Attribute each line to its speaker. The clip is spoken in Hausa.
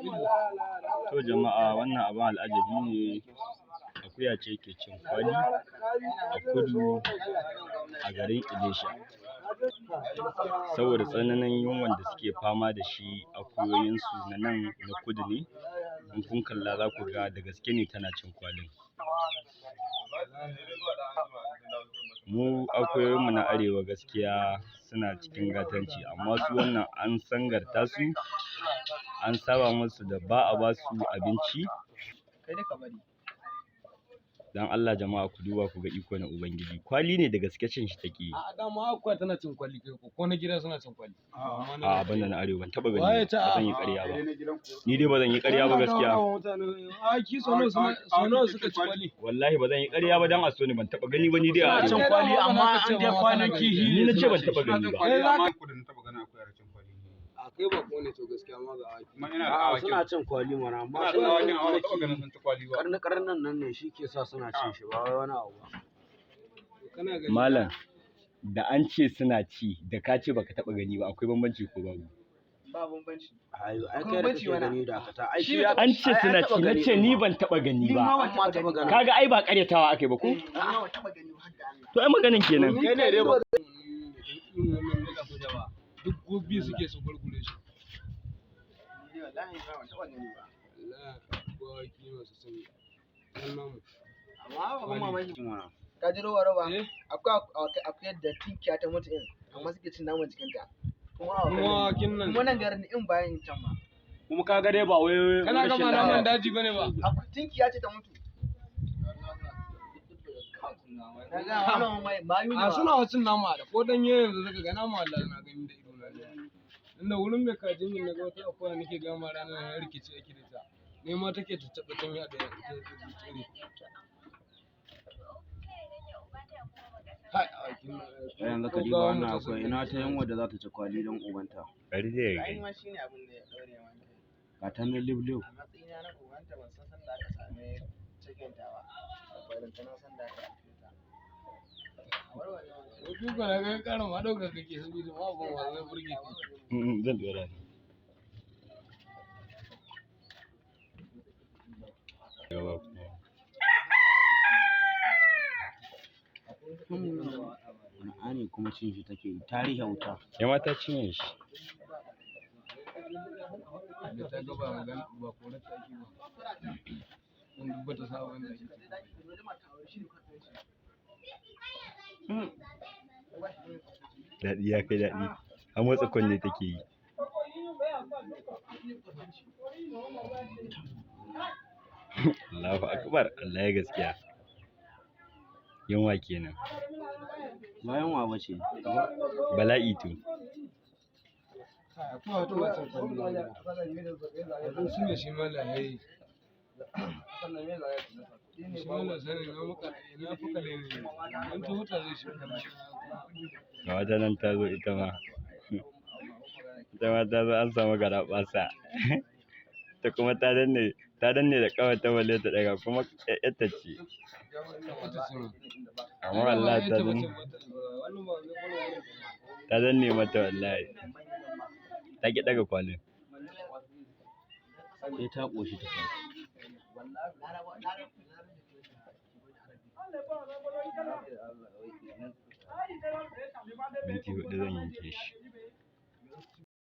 Speaker 1: Illa.
Speaker 2: To jama'a, wannan abin al'ajabi ne. Akuya ce ke cin kwali a kudu a garin Ilesha. Saboda tsananin yunwan da suke fama da shi, akuyoyinsu na nan na kudu ne. In kun kalla za ku ga da gaske ne tana cin kwalin. Mu akuyoyinmu na arewa gaskiya suna cikin gatanci, amma su wannan an sangarta su, an saba musu da ba a ba su abinci. Dan Allah jama'a, ku duba ku ga iko na Ubangiji. Kwali ne da gaske cin shi take yi.
Speaker 1: A dama akuya tana cin kwali, kai ko na gida suna cin kwali.
Speaker 2: A banda na arewa, ban taba gani
Speaker 1: Waye
Speaker 2: ba.
Speaker 1: ta
Speaker 2: Ba zan yi ƙarya ba. Ni dai ba zan yi ƙarya ba gaskiya.
Speaker 1: Aki sono suka ci kwali.
Speaker 2: Wallahi ba zan yi ƙarya ba, dan a so ni ban taba gani ba ni dai a
Speaker 1: Suna
Speaker 2: arewa.
Speaker 1: cin kwali, amma an dai kwanan kihi.
Speaker 2: Ni na ce ban taba gani ba.
Speaker 1: Kai za ka
Speaker 3: Kudu na taba ganin akuyar cin kwali.
Speaker 1: A kai ba ko ne, to gaskiya ma ga awaki.
Speaker 3: Kuma ina da
Speaker 4: A'a,
Speaker 3: awakin.
Speaker 4: suna cin kwali mana, amma
Speaker 3: Ina da
Speaker 4: suna
Speaker 3: awakin, amma ban taba ganin sun ci kwali ba.
Speaker 4: karni karnan nan ne shi ke sa suna cin shi, ba wai wani abu ba.
Speaker 1: Kana gani.
Speaker 2: Malam, da an ce suna ci da ka ce baka taba gani ba, akwai bambanci ko babu?
Speaker 5: Ba bambanci.
Speaker 4: Ayo, ai kai da kake gani da ka ta ai
Speaker 5: Shi
Speaker 4: shi ya
Speaker 2: An ce
Speaker 4: ai, an
Speaker 2: suna
Speaker 4: taɓa
Speaker 2: ci, na
Speaker 4: gani
Speaker 2: ce
Speaker 4: ɗin
Speaker 2: ni
Speaker 4: ma.
Speaker 2: ban taba gani
Speaker 5: Ni ma
Speaker 2: ba.
Speaker 5: ban
Speaker 4: An ma
Speaker 5: taɓa
Speaker 4: taɓa
Speaker 5: gani.
Speaker 4: gani.
Speaker 2: Kaga ai ba ƙaryatawa akai ba ko?
Speaker 5: Ni ma ban taɓa gani ba, har da Allah.
Speaker 2: To ai maganin kenan.
Speaker 4: Kai ne dai ba.
Speaker 1: Duk gobi suke su gurgure shi.
Speaker 5: Ni dai wallahi ba ban taɓa gani ba.
Speaker 1: Allah, akwai awaki masu cin ɗan namu.
Speaker 5: Amma ba mamaki.
Speaker 4: Mana.
Speaker 5: Ka ji roba roba.
Speaker 1: Eh?
Speaker 5: Akwai akuyar da tinkiya ta mutu in, amma suke cin naman jikinta. Kuma a
Speaker 1: Kuma awakin nan.
Speaker 5: Kuma nan garin in bayan can ma.
Speaker 2: Kuma kaga dai ba wai
Speaker 1: Kana
Speaker 2: rashin
Speaker 1: gama naman
Speaker 2: lafiya.
Speaker 1: daji bane ba.
Speaker 5: Akwai tinkiya ce ta mutu. Na ga wannan mai mayu ne.
Speaker 1: A suna cin nama da ko danye yanzu zaka ga nama, Allah na gani da ido na ne. Inda wurin mai kajin nan naga wata akuya nake gama ranar ya rikice ake da ta. Ne ma take ta taɓa cin ya da ta tsire. Hai, awakin nan.
Speaker 4: Yanzu ka diba wannan akwai ina ta yunwa da za ta ci kwali don ubanta.
Speaker 2: Bari dai ya
Speaker 5: Ai
Speaker 2: gani.
Speaker 5: ma shine abin da ya daure man kai.
Speaker 4: Ga ta nan lif lif.
Speaker 5: A matsayina na ubanta, ban san sanda aka same cikinta ba. Balantana san da aka haife ta. A warware wannan.
Speaker 1: Ko kuka na ga ƙarin ma ɗauka kake saboda ma abin wa zai burge ka.
Speaker 2: Zan dora ne. Gaba kuma.
Speaker 4: Qur'ani kuma cin shi take yi, tarihi wuta.
Speaker 2: Ya ma ta cinye shi.
Speaker 1: Da ta ga ba magana ba korar ta ake ba. In duk bata sa abin da ake ciki.
Speaker 2: Daɗi ya kai daɗi. Har motsa kunne take yi. Allahu akbar, Allah ya gaskiya. Yunwa kenan.
Speaker 4: Ba yunwa ba ce.
Speaker 2: Bala'i to.
Speaker 1: Kai, akwai wata wasan kwallo na gida. Abinci ne shi ma lahiyayye. Shi ma na sani na muka na fukale ne. In ta huta zai shi.
Speaker 2: Ga wata nan ta zo ita ma. Ita ma ta zo an samu garaɓasa. Ta kuma ta danne da ƙawar ta balle ta ɗaga, kuma ƴarta ce.
Speaker 1: Ita ce ma.
Speaker 2: Amma wallahi ta danne
Speaker 1: Wannan ba zai kwallo ne.
Speaker 2: Ta danne mata wallahi. Ta ƙi ɗaga kwalin.
Speaker 4: Sai ta ƙoshi ta kai.
Speaker 2: Minti 4 zan yanke shi.